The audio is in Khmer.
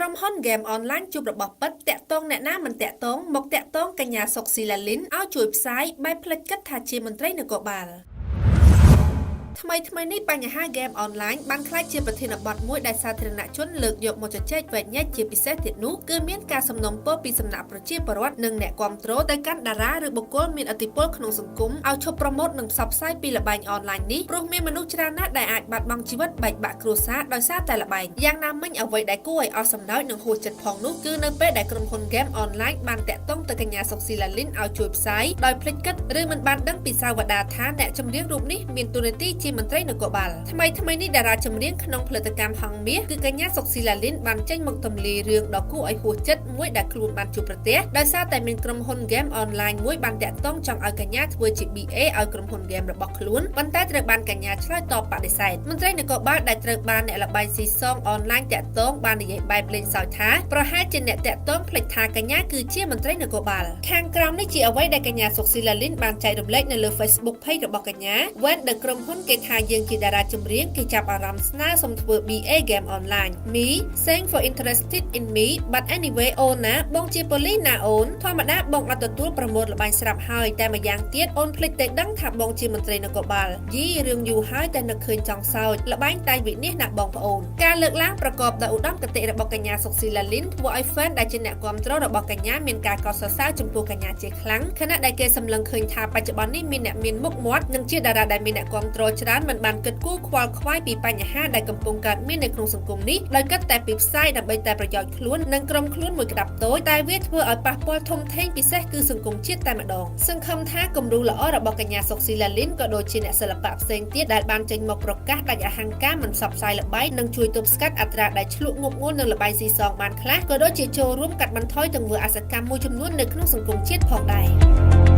ក្រុមហ៊ុនហ្គេមអនឡាញជួបរបស់ពិតតាក់ទងអ្នកណាមិនតាក់ទងមកតាក់ទងកញ្ញាសុកស៊ីឡាលីនឲ្យជួយផ្សាយបែបផ្លិចគិតថាជាមន្ត្រីនគរបាលថ្មីថ្មីនេះបញ្ហាហ្គេមអនឡាញបានក្លាយជាប្រធានបទមួយដែលសាធារណជនលើកយកមកជជែកវែកញែកជាពិសេសទៀតនោះគឺមានការសំណូមពរពីសំណាក់ប្រជាពលរដ្ឋនិងអ្នកគាំទ្រទៅកាន់តារាឬបុគ្គលមានឥទ្ធិពលក្នុងសង្គមឲ្យឈប់ promote និងផ្សព្វផ្សាយពីល្បែងអនឡាញនេះព្រោះមានមនុស្សច្រើនណាស់ដែលអាចបាត់បង់ជីវិតបែកបាក់គ្រួសារដោយសារតែល្បែងយ៉ាងណាមិញអ្វីដែលគួរឲ្យអស់សំណើចនិងហួសចិត្តផងនោះគឺនៅពេលដែលក្រុមហ៊ុនហ្គេមអនឡាញបានតាក់ទងទៅកញ្ញាសុកស៊ីឡាលីនឲ្យជួយផ្សាយដោយភ្លេចគិតឬមិនបានដឹងពីសាវតាថាអ្នកចម្រៀងរូបនេះមានតួនាទីជាមន្ត្រីនគរបាលថ្មីថ្មីនេះតារាចម្រៀងក្នុងផលិតកម្មហង្សមាសគឺកញ្ញាសុកស៊ីឡាលីនបានចេញមកទម្លាយរឿងដ៏គួរឲ្យហួសចិត្តមួយដែលខ្លួនបានជួបប្រទះដោយសារតែមានក្រុមហ៊ុនហ្គេមអនឡាញមួយបានតាក់ទងចង់ឲ្យកញ្ញាធ្វើជា BA ឲ្យក្រុមហ៊ុនហ្គេមរបស់ខ្លួនប៉ុន្តែត្រូវបានកញ្ញាឆ្លើយតបបដិសេធមន្ត្រីនគរបាលដែលត្រូវបានអ្នកល្បែងស៊ីសងអនឡាញតាក់ទងបាននិយាយបែបលេងសើចថាប្រហែលជាអ្នកតាក់ទងភ្លេចថាកញ្ញាគឺជាមន្ត្រីនគរបាលខាងក្រោមនេះជាអ្វីដែលកញ្ញាសុកស៊ីឡាលីនបានចែករំលែកនៅលើ Facebook Page របស់កញ្ញា When ដែលក្រុមហ៊ុនគេថាយើងជាតារាចម្រៀងគេចាប់អារម្មណ៍ស្នើសុំធ្វើ BA game online me saying for interested in me, but anyway អូនណាបងជាប៉ូលីសណាអូនធម្មតាបងអត់ទទួល promote ល្បែងស្រាប់ហើយតែម្យ៉ាងទៀតអូនភ្លេចតែដឹងថាបងជាមន្ត្រីនគរបាលយីរឿងយូរហើយតែនឹកឃើញចង់សើចល្បែងតែវិនិច្ឆ័យណាបងប្អូនការលើកឡើងប្រកបដោយឧត្តមគតិរបស់កញ្ញាសុកស៊ីឡាលីនធ្វើឲ្យ fan ដែលជាអ្នកគាំទ្ររបស់កញ្ញាមានការកោតសរសើរចំពោះកញ្ញាជាខ្លាំងខណៈដែលគេសម្លឹងឃើញថាបច្ចុប្បន្ននេះមានអ្នកមានមុខមាត់និងជាតារាដែលមានអ្នកគាំទ្រច្រើនមិនបានគិតគូរខ្វល់ខ្វាយពីបញ្ហាដែលកំពុងកើតមាននៅក្នុងសង្គមនេះដោយគិតតែពីផ្សាយដើម្បីតែប្រយោជន៍ខ្លួននិងក្រុមខ្លួនមួយក្តាប់តូចតែវាធ្វើឲ្យប៉ះពាល់ធំធេងពិសេសគឺសង្គមជាតិតែម្ដងសង្ឃឹមថាគំរូល្អរបស់កញ្ញាសុកស៊ីឡាលីនក៏ដូចជាអ្នកសិល្បៈផ្សេងទៀតដែលបានចេញមកប្រកាសដាច់អហង្ការមិនផ្សព្វផ្សាយល្បែងនិងជួយទប់ស្កាត់អត្រាដែលឆ្លក់ងប់ងួលនៅល្បែងស៊ីសងបានខ្លះក៏ដូចជាចូលរួមកាត់បន្ថយទង្វើអសកម្មមួយចំនួននៅក្នុងសង្គមជាតិផងដែរ។